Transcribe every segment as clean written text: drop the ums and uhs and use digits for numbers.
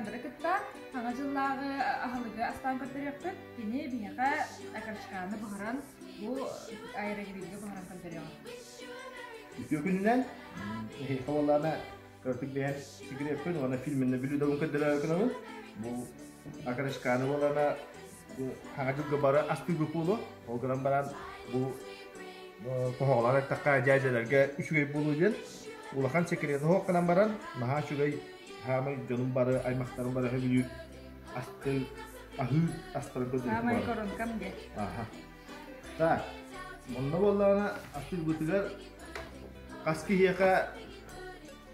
Александры кытта Саҥа дьыллааҕы аһылыгы астаан көрдөрүөхпүт. Кини биһиэхэ окорочканы буһаран, бу аэрогрильгэ буһаран көрдөрүөҕэ. Үтүө күнүнэн, эһиэхэ буоллаҕына кыратык бэйэм сигаретпын уонна фильминнэ бүлүүдабын көрдөрөөрү гынабын. Бу окорочканы буоллаҕына бу Саҥа дьылга бары астыыбыт буолуо. Ол гынан баран бу тоһоҕолоон эттэххэ дьээдьэлэргэ үчүгэй буолуо диэн улахан секрет оһох гынан баран наһаа үчүгэй хаамай дьонум бары аймахтарым бары сөбүлүүр асты аһыы астарын көрдөрүм Хаамай коронкам диэн. Аха. Так, онно буоллаҕына астыырбытыгар хас киһиэхэ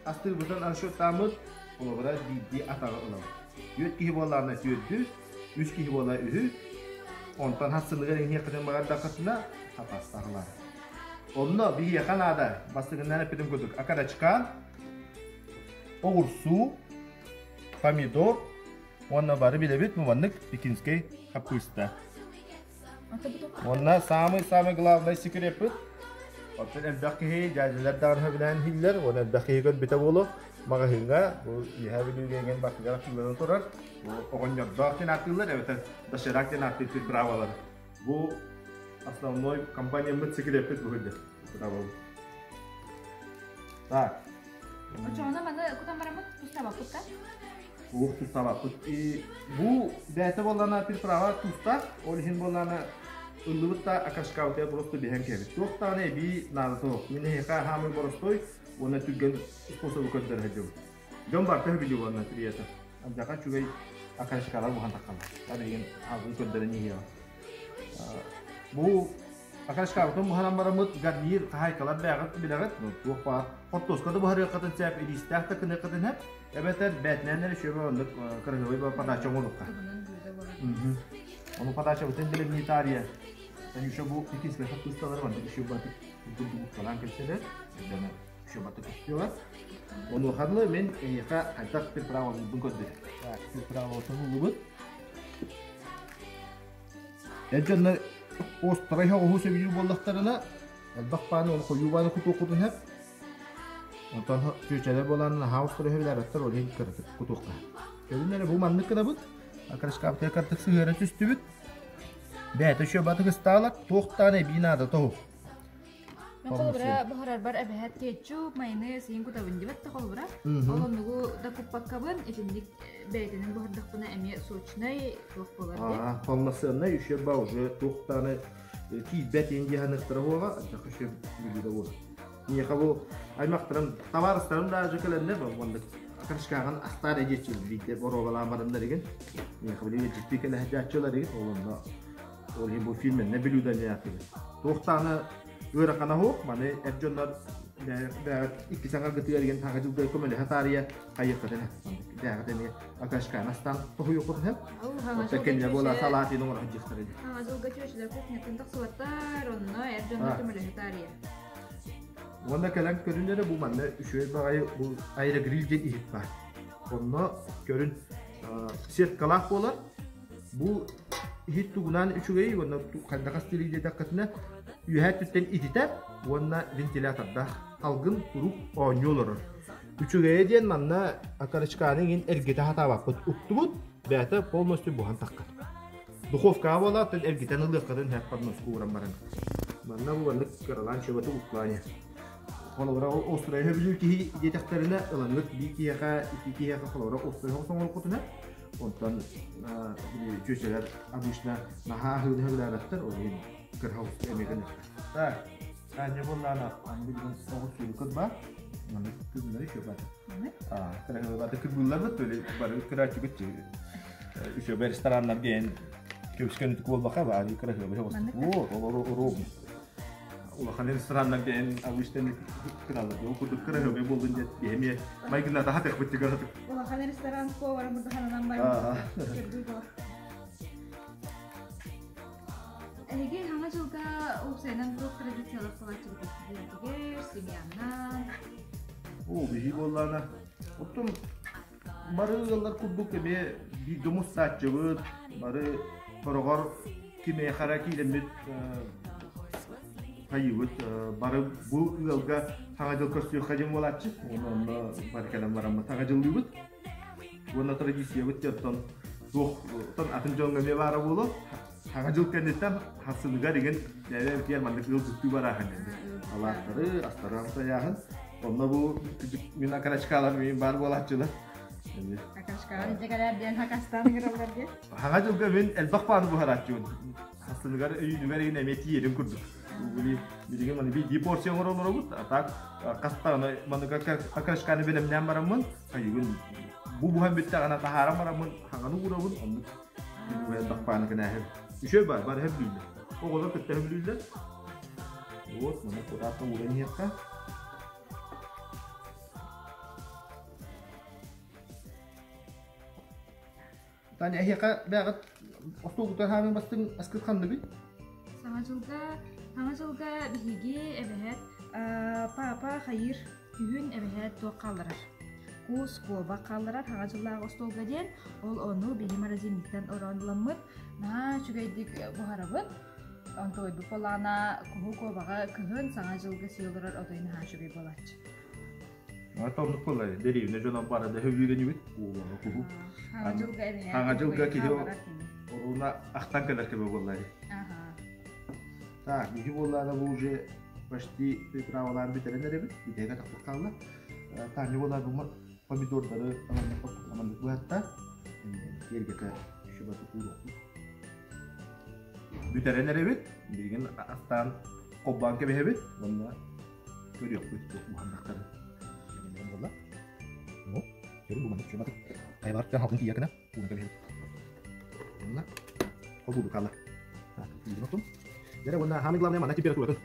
астыырбытын расчеттааммыт холобура биирдии атаҕы ылабыт. Түөрт киһи буоллаҕына түөрдү, үс киһи буола үһү, онтон хассыныгар иҥиэххитин баҕардаххытына хатастаһылар. Онно биһиэхэ наада, бастакынан эппитим курдук, окорочка, оҕурсуу, помидор уонна бары билэбит бу маннык пекинскэй хаппыыста. Уонна самый-самый главный секреппит оттон элбэх киһи дьээдьэлэр даҕаны сөбүлээн иһиллэр уонна элбэх киһи көрбүтэ буолуо маҕаһыыҥҥа бу Үөһээ Бүлүүгэ эҥин бардыгар атыылана турар бу оҕонньордоох диэн ааттыыллар эбэтэр доширак диэн ааттыыр приправалар бу основной компанияммыт секреппит бу сылдьар приправабыт так Оччоҕуна маны кутан бараммыт тустаабаппыт да? Уох тустаабаппыт. Бу бэйэтэ буоллаҕына приправа туустаах, ол иһин буоллаҕына ыллыбыт да окашкабытыгар просто биһэн кэбит. Туох даҕаны эбии наадата суох. Мин эһиэхэ хаамыы боростой уонна түргэн способу көрдөрө сылдьабын. Дьон барыта сөбүлүүр уонна приятел. Алдьархай үчүгэй окашкалар буһан таххаллар. Билигин алгын көрдөрөн иһиэҕим. Бу Окашкабытын буһаран бараммыт гарнир хаһаайкалар бэйэҕит билэҕит, туох баар хортуоска да буһарыаххытын сөп, ириистээх да гыныаххытын сөп, эбэтэр бээтинэн эрэ үчүгэй оннук кыраһыабай подача оҥоруохха. Ону подачабытын билимнии таарыйа. Танюша бу пекинскэй хаппыысталары маннык еще батык курдук кэлсэлэр. Дьоно еще батык көстүөҕэ. Онуоха дылы мин эйиэхэ хайдах приправалыырбын көрдөрүм. Так, приправабытын ыллыбыт. Эр дьоннор острай оҕуһу сөбүлүүр буоллахтарына, элбэх бааны уонна хойуу бааны кутуоххутун сөп. Онтон чүөчэлэр буолан наһаа острай сөбүлээбэттэр, ол иһин кыратык кутуохха. Көрүн эрэ бу маннык гынабыт. Окрошкабытыгар кырдык сыһыара түстүбүт. Бэйэтэ үчүгэй батык ыстаалар, туох даҕаны эбии наада тоһу. Мен холобура буһарарбар эбэһээт кетчуп, майонез иһин кутабын диэбэт да холобура. Ол оннугу да куппаккабын итинник бэйэтинэн буһардахпына эмиэ сочнай туох буолар диэн. Полноценный еще ба уже туохтааны киирбэт иин диэханыктара буола, ардах еще бүлүүдэ буола. Миэхэ бу аймахтарым, табаарыстарым даже кэлэннэр маннык акарышкааҕын астаар эдиэччи биирдэ боруобалаан бараннар игин. Миэхэ били дьикти кэлэһдьааччылар игин, ол онно Ол иһин бу фильменне бүлүүдэ ааттыыбын. Туохтааны ыарахана суох, маны эр дьоннор бэҕэт икки саҥаргытыгар игин саҥа дьылга көмөлөһө таарыйа хайыаххытын бэҕэт эмиэ окашканы астаан тоһуйуоххутун сөп. Оттон кэннэ буола салаатын оҥоро сылдьыахтара дии. Саҥа дьылга чүөчэлэр кухняттан тахсыбаттар, онно эр дьоннор көмөлөһө таарыйа. Уонна кэлэн көрүн эрэ бу манна үчүгэй баҕайы бу аэрогриль диэн иһит баар. Онно көрүн сеткалаах буолар. Бу иһит тугунан үчүгэй уонна хайдах астыырый диэтэххитинэ, үөһээ өттүттэн ититэр уонна вентилятордаах салгын куруук оонньуу олорор. Үчүгэйэ диэн манна окорочканы иҥин эргитэ сатаабаппыт уктубут, бэйэтэ полностью буһан таххар. Духовкаҕа буолаат эргитэн ылыаххытын сөп подноску ууран баран. Манна бу маннык кыралаан чөбөтү уктулаан иһэр. Холобура ол острой сөбүлүүр киһи диэтэхтэринэ ылаҥҥыт биир киһиэхэ, икки киһиэхэ холобура острой оҥороххутуна Онтон чүөчэлэр обычно наһаа аһыыны сөбүлээбэттэр, ол иһин кырһал эмиэ гыныахтар. Так, Таня буоллаана, аны билигин оҕурсууну кырбаа. Маны кырбыылар еще бата. Кырабата кырбыылларбыт, бары кырааччыбыт еще бу рестораннарга эн көбүскэн буолбаха баары кыраһыабай оҕустук. О, ровно. Улахан рестораннарга эн обычно кыналар. Ол курдук кыраһыабай буоллун диэн биһи эмиэ майгынната хатыахпыт тигэр Улахан ресторан повара мурдахананан баран көрдүү буолар. Эһиги Саҥа дьылга уопсайынан туох традициялар салааччыбытыгар, семьянан? Оо, биһи буоллаана. Оттон бары ыаллар курдук эмиэ бииргэ мустааччыбыт, бары хороҕор кимиэхэ эрэ киирэммит хайыыбыт бары бу ыалга Саҥа дьыл көрсүөххэ диэн буолааччы. Уонна онно бары кэлэн бараммыт Саҥа дьыллыыбыт. Уонна традициябыт дьонтон туох атын дьоҥҥо эмиэ баара буолуо. Саҥа дьыл кэнниттэн хасыныгар игин бэйэ-бэйэбитигэр маннык ыалдьыттыы барааһын Алааттары, астары амсайааһын. Онно бу мин окорочкалар мин баар буолааччылар. Окорочкаҕа илдьэ кэлээр диэн хакастаан ыҥыраллар диэн. Саҥа дьылга мин элбэх бааны буһарааччыбын. Хасыныгар өйүүнүгэр игин эмиэ тиийэрим курдук. Билигин маны биирдии порция оҥоро олоробут. А так хастаҕына маннык окорочканы бэлэмнээн бараммын, хайыгын бу буһан бүттэҕинэ таһааран бараммын хаҥаны уурабын, оннук Элбэх кэнээһин. Үчүгэй бар, бар сөбүлүүллэр. Оҕолор кытта сөбүлүүллэр. Вот, маны кураатта ууран иһиэххэ. Таня, эһиэхэ бэҕэт остуолгутар хаамын бастыҥ аскыт ханныгый? Саҥа дьылга, саҥа дьылга биһиги эбэһэт папа хайыр Күһүн эбэһээт туох хаалларар? Кус, куобах хаалларар хаҥа дьыллааҕы остуолга диэн, ол ону биһи морозильниктан ороон ыламмыт, наһаа үчүгэйдик буһарабыт. Онтуойбут буоллаҕына, куһу куобаҕы кыһын саҥа дьылга сии олорор отой наһаа үчүгэй буолааччы. Это оннук буолла. Дэриэбинэ дьоно бары да сөбүлүүр куобаҕы куһу. Хаҥа дьылга эбэһээт Хаҥа дьылга киһи оруна ахтан кэлэр кэбэ буолла. Аха. Так, биһи буоллаҕына бу уже почти приправалаан бүтэрэн эрэбит. Бүтэһигэ тахсып хаалла. Таня буоллар бу помидордары аманнык быһатта. Киэргэтэ шубаты кууруохпут. Бүтэрэн эрэбит. Билигин астаан холбоон кэбиһэбит. Уонна көрүөхпүт буһаннахтарын. Буолла. Ну, көрүн бу маннык шубаты. Хайбар халкын тиийэ гына. Уuna кэбиһэбит. Уонна холбуулу хаалла. Дьэ уонна самый главное манна температуратын.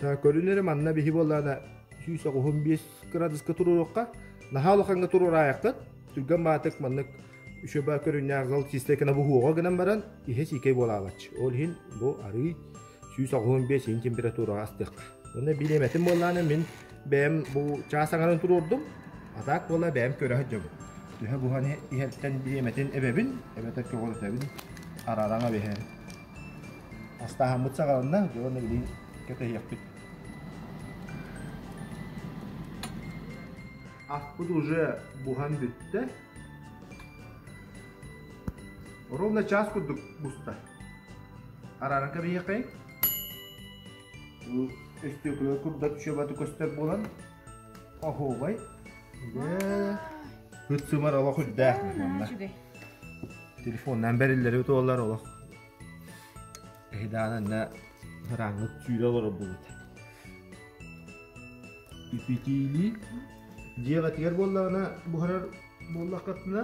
Көрүнэрэ манна биһи буоллаана 195 градуска туруоруохха. Наһаа улахаҥҥа туруораайаххыт. Түргэн баатык маннык үчүгэй көрүннээх зал чистай гына буһуоҕа гынан баран иһэ сиикэй буолаабач. Ол иһин бу арыы 195 иһин температураҕа астыахха. Уонна бириэмэтин буоллаана мин бэйэм бу чаас аҥарын туруордум. А так буола бэйэм көрө сылдьабын. Төһө буһан иһэртэн бириэмэтин эбэбин, эбэтэр көҕүрүтэбин, арараҥа биһэн. Астааһыммыт саҕаланна, дьэ уонна билигин кэтэһиэхпит. Аспыт уже буһан бүттэ. Ровно час курдук буста. Арааран кэбиһиэххэйиҥ. Бу өстүөкүлэ курдат чуобаты көстөр буолан оһуобай. Дьэ, ыт сымар олох үрдээх манна. Телефонунан бэриллэри туоллар олох. Эһидаан анна ырааңҥыт сүүрэ олорор буолбут. Ипитиилии дьиэҕитигэр буоллаҕына буһарар буоллаххытына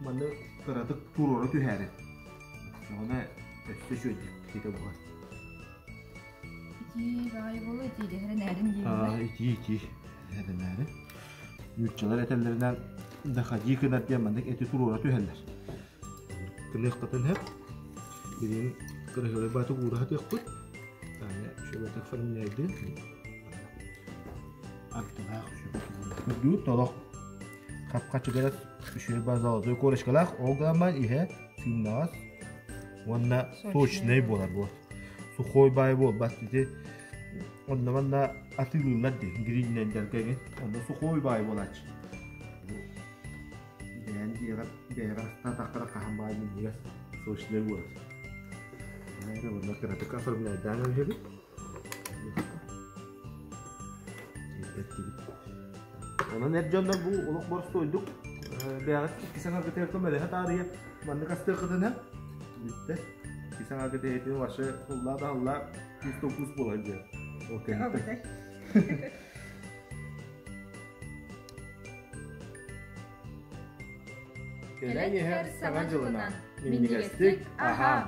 манны кыратык туруора түһээри. Оччоҕуна өссө үчүгэйдик ситэ буһар. Итии баҕайы буолуо итии дэһэрэнээрин дииллэр. Итии итии дэһэрэнээри. Нууччалар этэллэринэн доходи гынар диэн маннык эти туруора түһэллэр. Гыныаххытын сөп. Билигин кырыһыабай баатык уура сатыахпыт. Таня үчүгэйдик оформляйдын. Ардылаах үчүгэй. Толох хап-хачыгырас үчүгэй баар золотой корочкалаах, ол гынан иһэ сыымнаҕас уонна сочный буолар буол. Сухой баай буолбат ити онно манна атыылыыллар дии гринлендергэ эҥин онно сухой баай буолааччы. Бэйэн дьиэҕэр бэйэҕэр астаатаххына хаһан баай минньигэс сочный буолар. Эрэ уонна кыратык оформляйдаан эбиһэбит. Онон эр дьоннор бу олох боростуойдук бэйэҕит икки саҥаргытыгар көмөлөһө таарыйа маннык астыаххытына бүттэ. Икки саҥаргыт эһитин вообще ыллаа да ыллаа күүс буолар диэн. Ол кэнниттэн. Кэлэн иһэр Саҥа дьылынан минньигэстик аһаан!